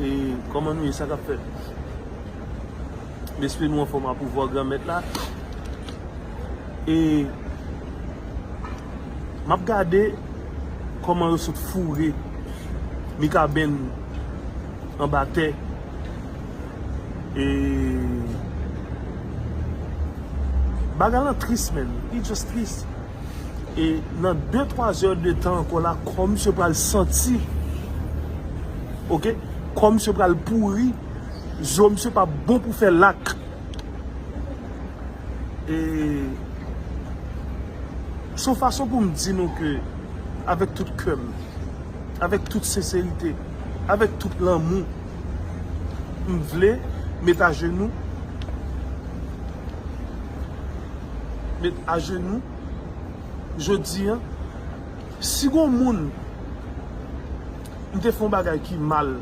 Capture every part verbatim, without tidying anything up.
E kòman nou ye, sa k ap fèt? M espere nou anfòm a pouvwa Granmèt la. E m ap gade kòman yo sot foure Mikaben anba tè. E bagay lan tris, man. It just tris. E nan de twa zè de tan ankò la, kò misye pral santi. Oke? Kò misye pral pouri. Zo misye p ap bon pou fè lak. E se yon fason pou m di nou ke, avèk tout kè m, avèk tout senserite, avèk tout lanmou, m vle met ajenou, met ajenou, jodi a, si gon moun m te fè yon bagay ki mal,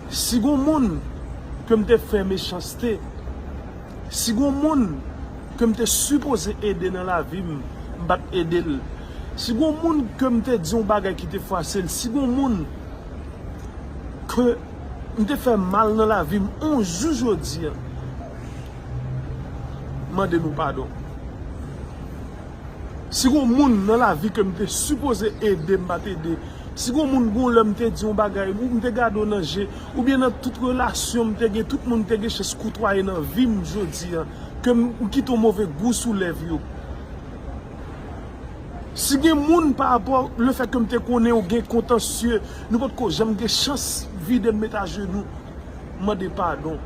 si gon moun ke m te fè mechanste, si gon moun ke m te sipoze ede nan lavi m, m pa t ede l. Si gon moun ke m te di yon bagay ki te fwase l, si gon moun ke m te fè mal nan lavi m, yon jou jodi a, mande nou padon. Si gon moun nan lavi ke m te sipoze ede, m pa t ede. Si gon moun, gon lè m te di yon bagay, ou m te gade w nan je, oubyen nan tout relasyon m te gen, tout moun m te gen chans koutwaye nan vi m jodi a, ke m, m kite yon move gou sou lèv yo. Si gen moun pa rapò lefèt ke m te konnen w gen kontansye, nou potko janm gen chans vide m met ajenou. Mande padon.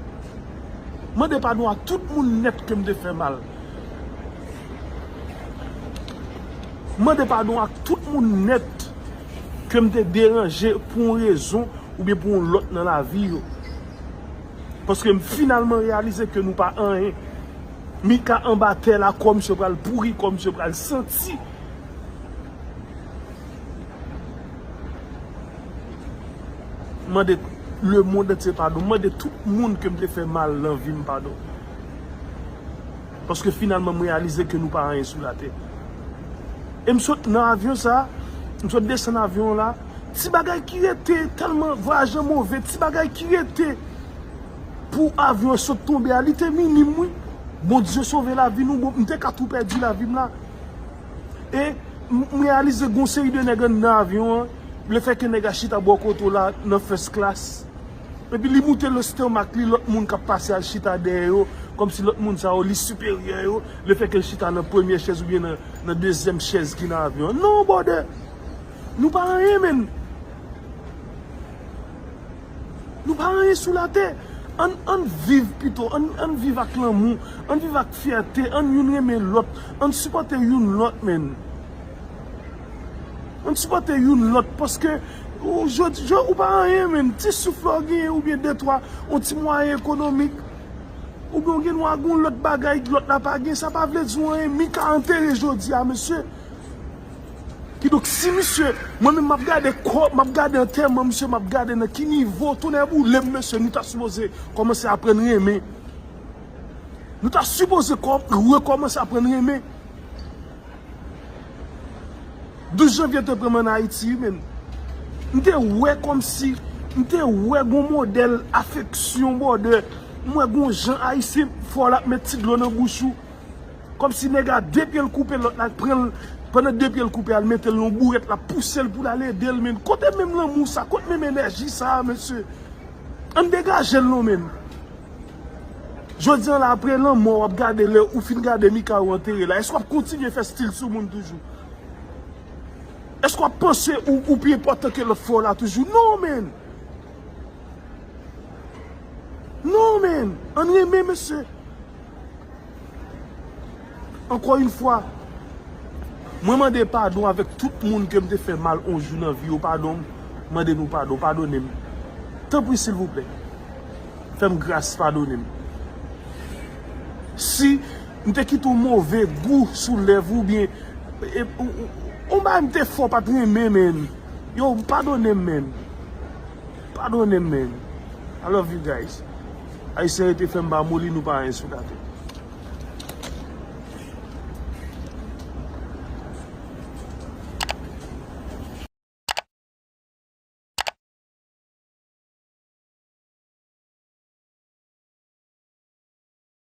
Mande padon a tout moun nèt ke m te fè mal. Mande padon a tout moun nèt ke m te deranje pou yon rezon oubyen pou yon lòt nan lavi yo. Paske m finalman reyalize ke nou pa anyen. Mika anba tè la, kò misye pral pouri, kò misye pral santi. Mande lemonn antye padon. Mande tout moun ke m te fè mal nan vi m padon. Paske finalman, m reyalize ke nou pa anyen sou latè. E m sot nan avyon sa, m sot desann avyon an la. Ti bagay ki rete, tèlman vwayaj lan move, ti bagay ki rete pou avyon an sot tonbe a, li te minim, wi. Bondye sove lavi nou, bon, m te ka tou pèdi lavi m la. E m, m reyalize gon seri de nèg anndan avyon an, lefètke nèg a chita bò kote w la nan first class. Epi li moute lestomak li, lòt moun k ap pase al chita dèyè yo, kòmsi lòt moun sa yo, li siperyè yo, lefètke l chita nan premyè chèz oubyen nan, nan dezyèm chèz ki nan avyon an. Non, brother! Nou pa anyen, menn! Nou pa anyen sou latè. Ann, ann viv pito, ann, ann viv ak lanmou, ann viv ak fyète, ann youn renmen lòt, ann sipòte youn lòt, menn. Ann sipòte youn lòt, paske ou, jodi, jodi, ou pa anyen, menn. Ti souf la w genyen, oubyen de twa, yon ti mwayen ekonomik, oubyen w gen dwa gon lòt bagay, lòt la pa gen, sa pa vle di w anyen. Mika antere jodi a, mesye. Kidonk, si misye, mwen menm m ap gade kò, m ap gade antèman misye, m ap gade nan ki nivo, tonnè boule m, mesye, nou ta sipoze kòmanse aprann renmen. Nou ta sipoze kò, rekòmanse aprann renmen. Douz janvye te pran m ann Ayiti, wi, menn. M te wè kòmsi, m te wè gon modèl afeksyon, brother. M wè gon jan Ayisyen fè w, l ap met ti dlo nan bouch ou. Kòmsi nèg la, de pye l koupe, lòt la pran l, pandan de pye l koupe a, l mete l nan bourèt, l ap pouse l pou l al ede l, menn. Kote menm lanmou sa, kote menm enèji sa, mesye? Ann degaje l non, menn. Jodi a la, apre lanmò, w ap gade, lè ou fin gade Mika, ou antere la, èske w ap kontinye fè stil sou moun toujou? Èske w ap panse ou, ou pi enpòtan ke lòt frè w la toujou? Non, menn! Non, menn! Ann renmen, mesye! Ankò yon fwa, mwen mande padon avèk tout moun ke m te fè mal yon jou nan vi yo. Padon, m mande nou padon, padone m. Tanpri, silvouplè. Fè m gras, padone m. Si m te kite yon move gou sou lèv ou byen, e, ou, ou, yon bagay m te fè w pa t renmen, menn. Yo, padone m, menn. Padone m, menn. I love you guys. Ayisyen rete fè m pa moli, nou pa anyen sou latè.